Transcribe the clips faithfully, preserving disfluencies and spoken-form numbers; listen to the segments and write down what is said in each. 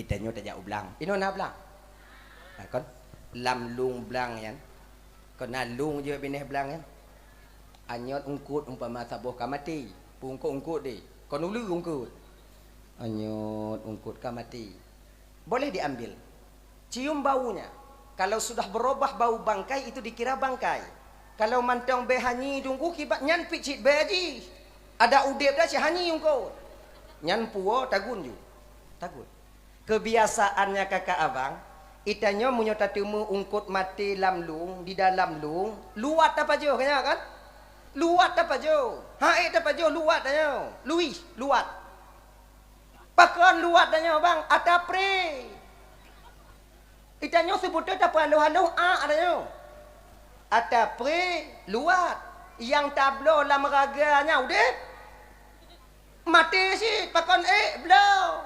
Tanyoe tajak u blang. Inoe na blang? Ha, kon? Lam lông blang nyan. Kon na lông jeuet binéh blang nyan? Anyot eungkôt umpama saboh ka maté. Peue eungkôt-eungkôt deh. Kon uleue eungkôt. Anyot eungkôt ka maté. Boleh diambil. Cium baunya. Kalau sudah berubah bau bangkai, itu dikira bangkai. Kalau mantong bèe hanyi dungku kibat nyan pih cit bèe jih. Ada udép dah cit hanyi eungkôt. Nyan puwoe tagun ju. Tagun. Kebiasaannya kakak abang, itanyoe meunyoe tateumé eungkôt maté lam lông, di dalam lông, luwat tapajoh, ka nyan kan? Luwat tapajoh. Haék tapajoh luwat tanyoe. Luih, luwat. Pakon luwat tanyoe, bang? Ata pré. Itanyoe seubutoe tapeuhaloh-haloh ak tanyoe. Ata pré luwat. Nyang tabloe lam raga nyan udép. Maté cit, pakon ék bloe.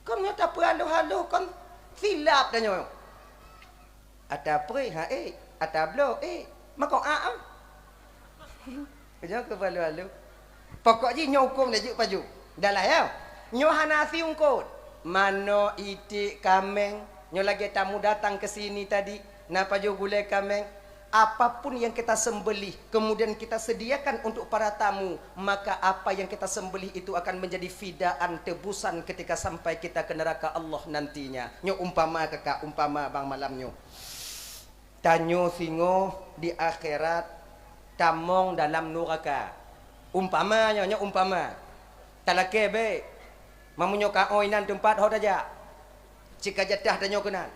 Kon nyoe tapeuhaloh-haloh kon silap tanyoe. Ata pré ha ék, ata bloe ék. Mako a ah. Nyoe keu haloh-haloh. Pokok jih nyoe huköm lé jeuet pajoh. Dah lah ya. Nyoe hana si eungkôt. Manök, iték, kaméng. Nyoe lagèe tamu datang ke sini tadi, na pajoh gulèe kaméng. Apapun yang kita sembelih, kemudian kita sediakan untuk para tamu, maka apa yang kita sembelih itu akan menjadi fidaan tebusan ketika sampai kita ke neraka Allah nantinya. Nyoe umpama kakak, umpama bang malam nyoe. Tanyoe singoh di akhirat tamong dalam nuraka. Umpama nyoe, nyoe umpama. Talakèe bèk. Meunyoe ka ôn inan teumpat ho tajak. Cit ka jatah tanyoe keunan.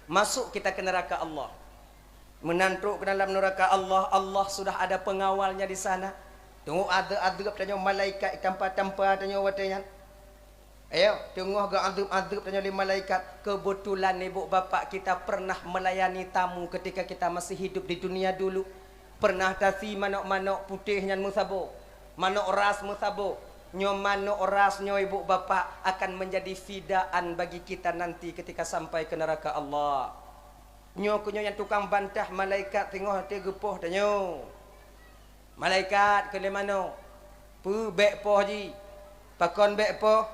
Masuk kita ke neraka Allah. Meunan trok ke dalam nuraka Allah, Allah sudah ada pengawalnya di sana. Teungoh adeueb-adeueb tanyoe malaikat tampa-tampa tanyoe watèe nyan. Ayo, teungoh geuadeueb-adeueb tanyoe lé malaikat. Kebetulan ibu bapak kita pernah melayani tamu ketika kita masih hidup di dunia dulu. Pernah tasi manök-manök putéh nyan meusaboh, manök ras meusaboh. Nyoe manök ras nyoe ibu bapak akan menjadi fidaan bagi kita nanti ketika sampai ke neraka Allah. Nyoe keuh nyoe nyang tukang bantah malaikat teungoh teuh geupoh tanyoe. Malaikat keu lé manök, peue bèk poh jih? Pakon bèk poh?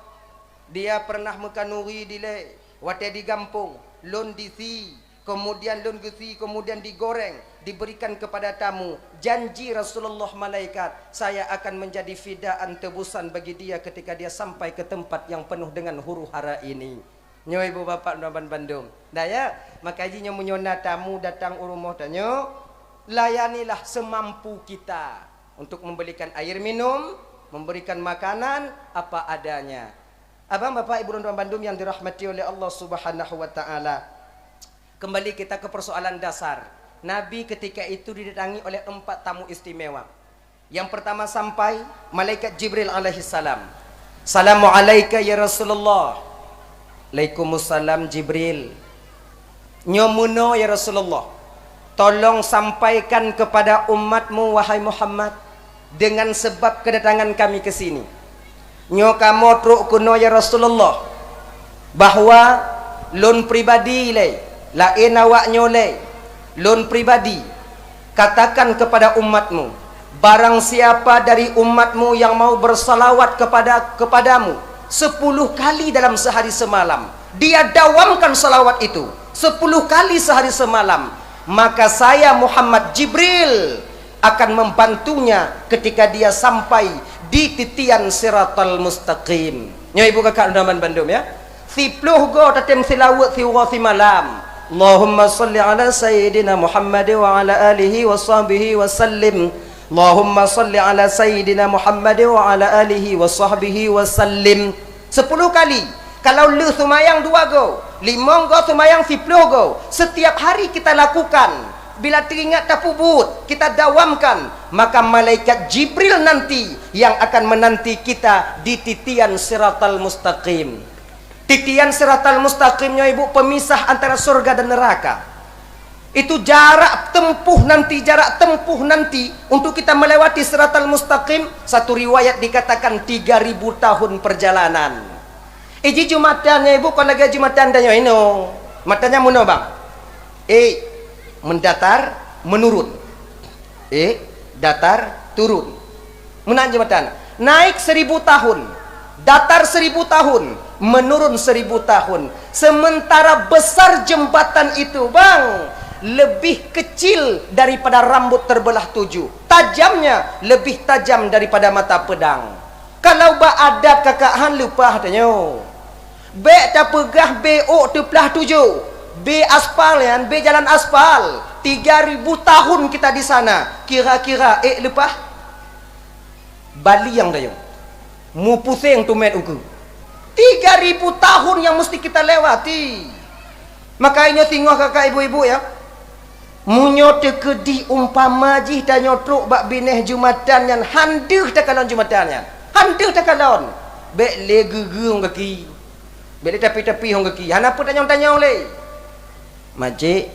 Dia pernah meukanuri dilèe watèe di gampông, lôn disi, kemudian lôn geusi, kemudian digoreng, diberikan kepada tamu. Janji Rasulullah malaikat, saya akan menjadi fidaan tebusan bagi dia ketika dia sampai ke tempat yang penuh dengan huru-hara ini. Nyoe ibu bapak dan bandum. Dah ya, maka jih nyoe meunyoe na tamu datang u rumoh tanyoe, layanilah semampu kita untuk membelikan air minum, memberikan makanan apa adanya. Abang, bapak, ibu dan bandum yang dirahmati oleh Allah Subhanahu wa taala. Kembali kita ke persoalan dasar. Nabi ketika itu didatangi oleh empat tamu istimewa. Yang pertama sampai, malaikat Jibril alaihissalam. "Salamu alaika ya Rasulullah." "Alaikumussalam Jibril." "Nyoe meunoe ya Rasulullah, tolong sampaikan kepada umatmu wahai Muhammad, dengan sebab kedatangan kami ke sini. Nyoe kamoe trok keunoe ya Rasulullah, bahwa lôn pribadi lé, laén awak nyoe lé, lôn pribadi, katakan kepada umatmu, barang siapa dari umatmu yang mau bersalawat kepada, kepadamu sepuluh kali dalam sehari semalam, dia dawamkan salawat itu sepuluh kali sehari semalam, maka saya Muhammad Jibril akan membantunya ketika dia sampai di titian Siratal Mustaqim." Nyoe ibu kakak dan bandum ya. Siploh goe tatem silaweuet siuroe simalam. Allahumma salli ala sayyidina Muhammad wa ala alihi wa sahbihi wa sallim. Allahumma salli ala sayyidina Muhammad wa ala alihi wa sahbihi wa sallim. Sepuluh kali. Kalau lheueh seumayang dua goe, limong goe seumayang siploh goe, setiap hari kita lakukan. Bila teuingat tapeubuet, kita dawamkan, maka malaikat Jibril nanti yang akan menanti kita di titian Siratal Mustaqim. Titian Siratal Mustaqim nyoe ibu pemisah antara surga dan neraka. Itu jarak tempuh nanti, jarak tempuh nanti untuk kita melewati Siratal Mustaqim, satu riwayat dikatakan tiga ribu tahun perjalanan. Iji jumatan nyoe ibu kon lagèe jumatan tanyoe inoe. Matan nyan meunoe bang. Eh, mendatar, menurun. Eh, datar, turun. Meunan jumatan. Naik seribu tahun. Datar seribu tahun, menurun seribu tahun. Sementara besar jembatan itu, Bang, lebih kecil daripada rambut terbelah tujuh. Tajamnya lebih tajam daripada mata pedang. Kalau bak adat kakak han leupah tanyoe. Bèk tapeugah bèk ôk teuplah tujoh. Bèk aspal nyan, bèk jalan aspal. Tiga ribu tahun kita di sana. Kira-kira ék leupah? Bali nyang dayong. Mupuseng tumét ukeue. Tiga ribu tahun yang mesti kita lewati. Maka ingat singoh kakak ibu-ibu ya. Meunyoe teukeudi umpama jih tanyoe trok bak binéh jumatan nyan, han deuh takalon jumatan nyan. Han deuh takalon. Bèk lé geugeung gaki. Bèk lé tapi-tapi hong gaki. Hana peutanyong-tanyong lé. Macik,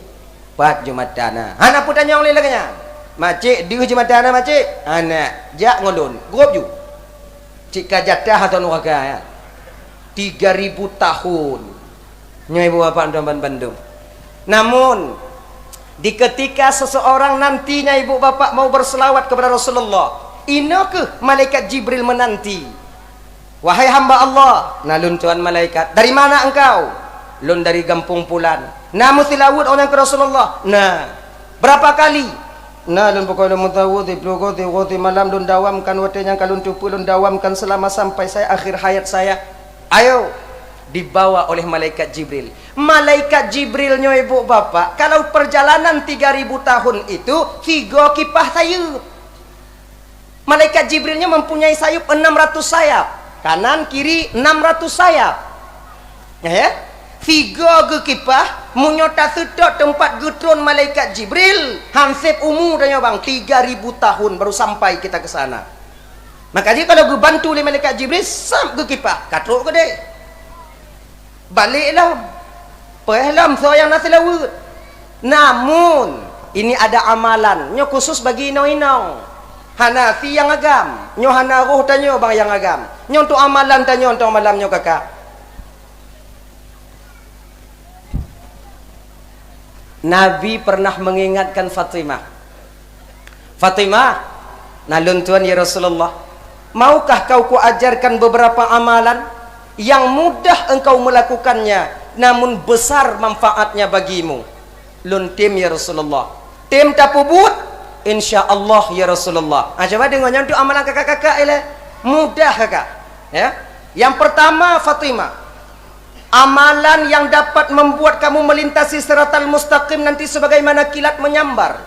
pat jumatan na. Hana peutanyong lé lagèe nyan. Macik, deuh jumatan na, Macik? Hana, jak ngon lôn. Grob ju. Cit ka jatah atau nuraka ya. Tiga ribu tahun. Nyoe ibu bapak dan bandum. Namun, di ketika seseorang nantinya ibu bapak mau berselawat kepada Rasulullah, inoe keuh malaikat Jibril menanti. "Wahai hamba Allah," "Na lôn tuan malaikat." "Dari mana engkau?" "Lôn dari gampông pulan." "Na meusilaweuet awak nyan keu Rasulullah?" "Na." "Berapa kali?" "Na lôn pukon lôn meusilaweuet siploh goe, sigoe simalam lôn dawamkan watèe nyang ka lôn teupeue lôn dawamkan selama sampai saya akhir hayat saya." Ayo, dibawa oleh malaikat Jibril. Malaikat Jibril nyoe ibu bapak, kalau perjalanan tiga ribu tahun itu, sigoe kipah sayeup. Malaikat Jibril nyoe mempunyai sayup enam ratus sayap, kanan kiri enam ratus sayap. Ya, ya? Sigoe geukipah, meunyoe taseutôt teumpat geutron malaikat Jibril, han sép umu tanyoe bang, tiga ribu tahun baru sampai kita ke sana. Maka jih kalau geubantu lé malaikat Jibril, sab geukipah, ka trok keudéh. Balek lom. Peuéh lom soe nyang na seulaweuet. Namun, ini ada amalan. Nyoe khusus bagi inong-inong. Hana si nyang agam. Nyoe hana roh tanyoe bang nyang agam. Nyoe untuk amalan tanyoe untuk malam nyoe kakak. Nabi pernah mengingatkan Fatimah. "Fatimah," "Na lôn tuan ya Rasulullah." "Maukah kau kuajarkan beberapa amalan yang mudah engkau melakukannya, namun besar manfaatnya bagimu?" "Lôn tem ya Rasulullah." "Tem tapeubuet?" "Insya Allah ya Rasulullah." Ah, coba deungoe nyan tu amalan kakak-kakak ilèe. Mudah kakak. Ya. Yang pertama Fatimah, amalan yang dapat membuat kamu melintasi siratal mustaqim nanti sebagaimana kilat menyambar.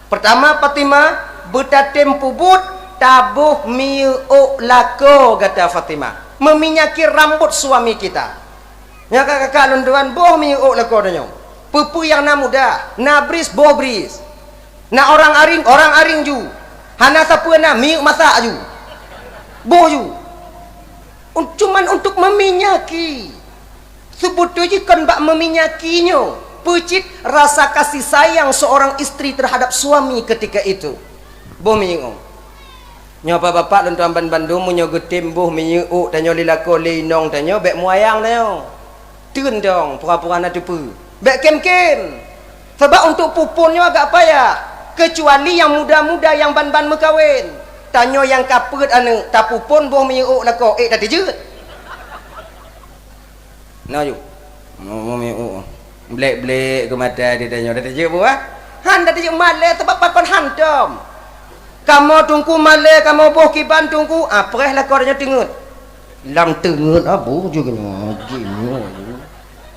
Pertama, Fatimah, beutatem peubuet taboh minyeuk lakoe gata Fatimah. Meminyaki rambut suami kita. Nyan ka kakak lôn tuan boh minyeuk lakoe tanyoe. Peue-peue nyang na mudah, na bris, boh bris. Na orang aring, orang aring ju. Hana sapeue na, minyeuk masak ju. Boh ju. Un-, cuman untuk meminyaki. Seubeutôi jih kon bak meminyaki nyoe, peucit rasa kasih sayang seorang istri terhadap suami ketika itu. Boh minyeuk. Nyoe bapak-bapak lôn tuan ban bandum, meunyoe geutem boh minyeuk tanyoe lé lakoe lé inong tanyoe, bèk muayang tanyoe. Teun dong, pura-pura na teupeue. Bèk kem-kem. Sabab untuk pupon nyoe agak payah. Kecuali yang muda-muda yang ban-ban meukawen. Tanyoe nyang ka peuet aneuk, tapupon boh minyeuk lakoe, ék tateujeuet. Na ju. Mo-, mo-, mi-, u-, blek-blek keu mata di tanyoe. Dah teujeuet buah? Han dah teujeuet malèe teubak pakon hantom. Kamoe teungku malèe, kamoe boh kiban teungku, ah, preh lakoe tanyoe teungeut. Lam teungeut, ah, boh ju keunoe, geunoe ju.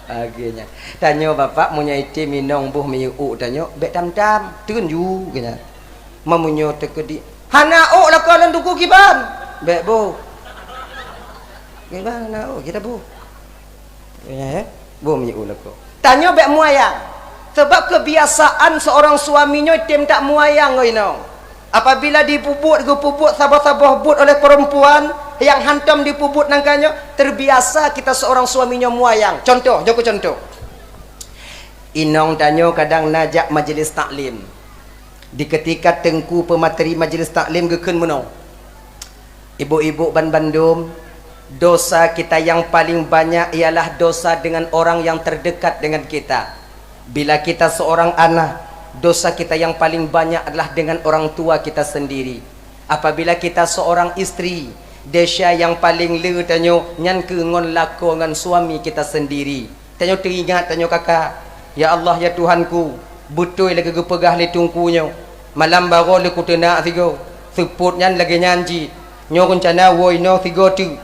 Ah, geuh nyan. Tanyoe bapak meunyoe item inong boh minyeuk tanyoe, bèk tam-tam, teun ju keunoe. Meunyoe teukeudi, hana ôk lakoe lôn teungku kiban. Bèk boh. Kiban hana ôk, kita boh. Ya, ya. Boh minyeuk lakoe. Tanyoe bèk muayang. Sebab kebiasaan seorang suami nyoe tem tak muayang ngon inong. Apabila dipubuet, geupubuet saboh-saboh buet oleh perempuan yang hantom dipubuet nangka nyoe, terbiasa kita seorang suami nyoe muayang. Contoh, joko contoh. Inong tanyoe kadang na jak majelis taklim. Di ketika teungku peumateri majelis taklim geukheun meunoe, "Ibu-ibu ban bandum, dosa kita yang paling banyak ialah dosa dengan orang yang terdekat dengan kita. Bila kita seorang anak, dosa kita yang paling banyak adalah dengan orang tua kita sendiri. Apabila kita seorang istri, Desya nyang paleng le tanyoe nyan keuh ngon lakoe ngon suami kita sendiri. Tanyoe teuingat tanyoe kaka, "Ya Allah, ya Tuhanku, beutôi lagée geupeugah lé Teungku nyoe, malam baroe lé kuteunak sigoe, seupôt nyan lagée nyan jih, nyoe reuncana woe inoe sigoe teuk.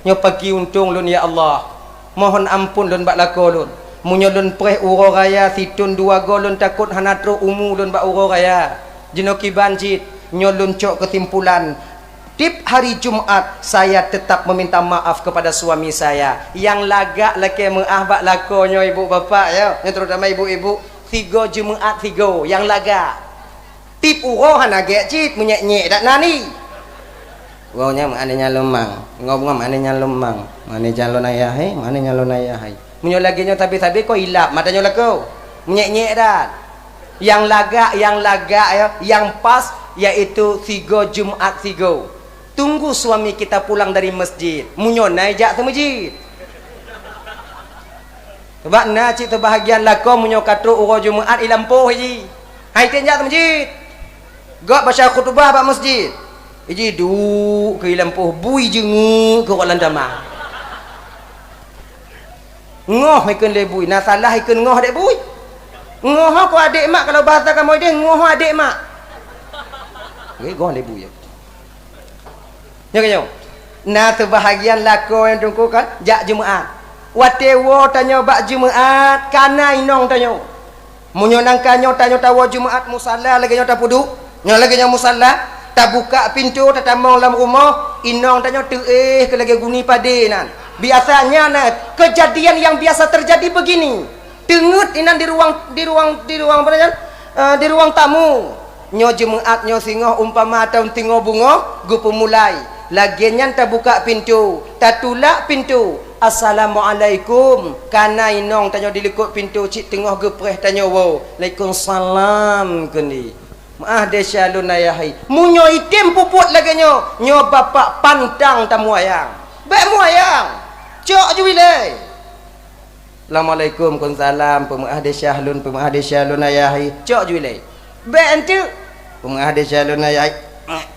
Nyoe paki untông lôn, ya Allah. Mohon ampôn lôn bak lakoe lôn. Meunyoe lôn preh uroe raya sithon dua goe lôn takot hana troh umu lôn bak uroe raya." Jinoe kiban cit, nyoe lôn cok keusimpulan, tiep hari Jumat saya tetap meminta maaf kepada suami saya. Nyang lagak lakée meuáh bak lakoe nyoe ibu bapak ya, nyoe terutama ibu-ibu, sigoe Jumat sigoe nyang lagak. Tiep uroe hana gét cit, meunyék-nyék dak nani. Uroe nyan meuani nyan lôn mang, ngob-ngob meuani nyan lôn mang, meuani nyan lôn ayah hai, meuani nyan lôn ayah hai. Meunyoe lagée nyoe sabe-sabe kon ilab mata nyoe lakoe. Meunyék-nyék dak. Nyang lagak, nyang lagak ya, nyang pas yaitu sigoe Jumat sigoe. Tunggu suami kita pulang dari masjid. Meunyoe na ijak seumeujid. Sabab na cit seubahagian lakoe meunyoe ka trok uroe Jumat i lampôh jih. Hai tem jak seumeujid. Gok baca khutubah bak masjid. Iji duek keu i lampôh bui jeungeuk keu rot lam tamah. Ngoh ikheun lé bui, na salah ikheun ngoh adék bui. Ngoh ko adék mak kalau bahasa kamoe deh ngoh adék mak. Oke, ngoh lé bui. Nyoe keuh nyoe. Na seubahagian lakoe nyang teungku kan jak Jumat. Watée woe tanyoe bak Jumat, kana inong tanyoe. Meunyoe nangka nyoe tanyoe tawoe Jumat musala lagée nyoe tapeuduek, nyoe lagée nyoe musala, tabuka pintoe tatamong lam rumoh, inong tanyoe teuéh keu lagée guni padé nan. Biasanya na keujadian nyang biasa teujadi beugini. Teungeut inan di ruang, di ruang, di ruang apa nyan? Eh, di ruang tamu. Nyoe Jumat nyoe singoh umpama atawa singoh beungoh geupeumulai. Lagée nyan tabuka pintoe, tatulak pintoe. "Assalamualaikum." Kana inong tanyoe dilikot pintoe cit teungoh geupreh tanyoe woe. "Waalaikumsalam," keundi. Meuáh desya lôn ayah hai. Meunyoe item puput lagée nyoe, nyoe bapak pantang tamuayang. Bék muayang. Cok ju ilée. "Assalamualaikum." "Waalaikumsalam." "Peumeuáh desya lôn, peumeuáh desya lôn ayah hai." Cok ju ilée. "Bék enteuk." "Peumeuáh desya lôn ayah hai."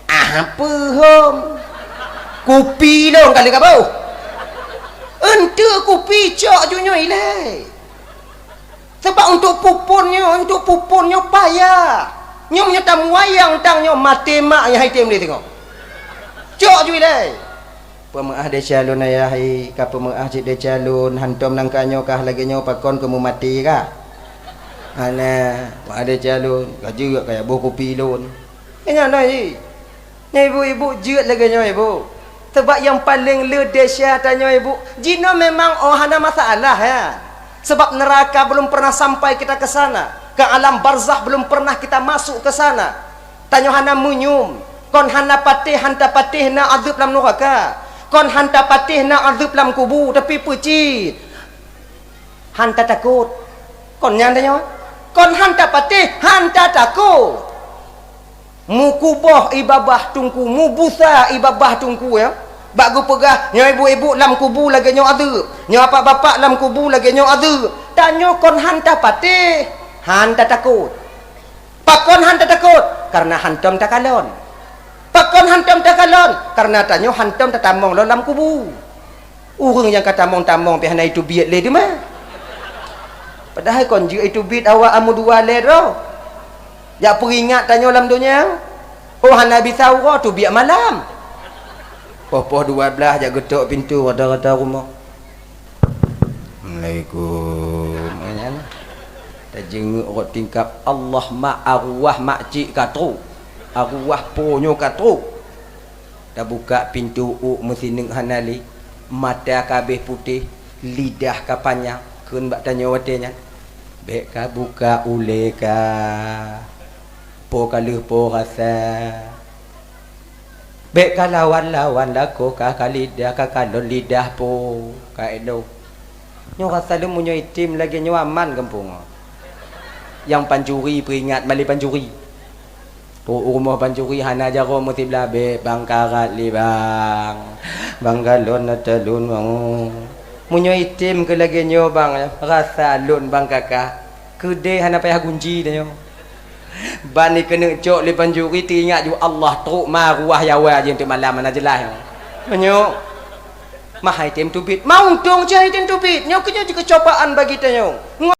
"Ah, peue hom?" "Kupi lôn kali ka boh." "Enteuk kupi cok ju nyoe ilée." Sebab untuk pupun nyoe, untuk pupun nyoe payah. Nyoe meunyoe tamuayang tang nyoe maté mak nyang hai tem lé teungoh. Cok ju ilée. Peumeuáh desya lôn ayah hai, ka peumeuáh cit desya lôn, hantom nangka nyoe kah lagée nyoe pakon keu meumaté kah? Hana, meuáh desya lôn, ka jeuet kaya boh kupi lôn. Nyan na jih. Nyoe ibu-ibu jeuet lagée nyoe ibu. Sebab nyang paleng le desya tanyoe ibu, jinoe memang oh hana masalah ya. Sebab neraka belum pernah sampai kita ke sana, ke alam barzakh belum pernah kita masuk ke sana. Tanyoe hana meunyoe, kon hana patéh, hanta patéh na azeueb lam nuraka, kon hanta patéh na azeueb lam kubu, tapi peucit hanta takot. Kon nyan tanyoe, kon hanta patéh, hanta takot. Mukuboh i babah teungku, mubusa i babah teungku ya. Bak geupeugah, nyoe ibu-ibu lam kubu lagée nyoe azeueb, nyoe bapak-bapak lam kubu lagée nyoe azeueb. Tanyoe kon hanta patéh, hanta takot. Pakon hanta takot? Karena hantom takalon. Pakon hantom takalon? Karena tanyoe hantom tatamong lom lam kubu. Ureuëng nyang ka tamong-tamong pih hana iteubiet lé teuma. Padahai kon jeuet iteubiet awak amudua lé droe. Jak peuingat tanyoe lam donya. Oh hana bisa uroe teubiet malam. Poh-poh dua belas jak geutok pintoe rata-rata rumoh. "Assalamualaikum." Nyan. Tajeungeuk rot tingkap, Allah mak, arwah makcik ka trok. Arwah po nyoe ka trok. Tabuka pintoe ôk meusineuk hana lé, mata ka abéh putéh, lidah ka panyang, kheun bak tanyoe watée nyan, "Bék ka buka ulée ka, po ka lheueh po rasa. Bék ka lawan-lawan lakoe ka, ka lidah ka kalon lidah po ka élo." Nyoe rasa lom meunyoe item lagée nyoe aman gampông. Nyang pancuri peuingat malée pancuri. Trok u rumoh pancuri hana jaroe meusiblah, "Bék bang karat lé bang. Bang kalon ata lôn bang." Meunyoe item keu lagée nyoe bang, rasa lôn bang kakah, keudée hana payah gunci tanyoe. Ban ikeuneuk cok lé pancuri teuingat ju Allah trok ma ruah nyawa jih teuk malam hana jeulaih. Meunyoe mah hai tem teubiet, mah untông cit hai tem teubiet. Nyoe keuh nyoe cit keucobaan bagi tanyoe.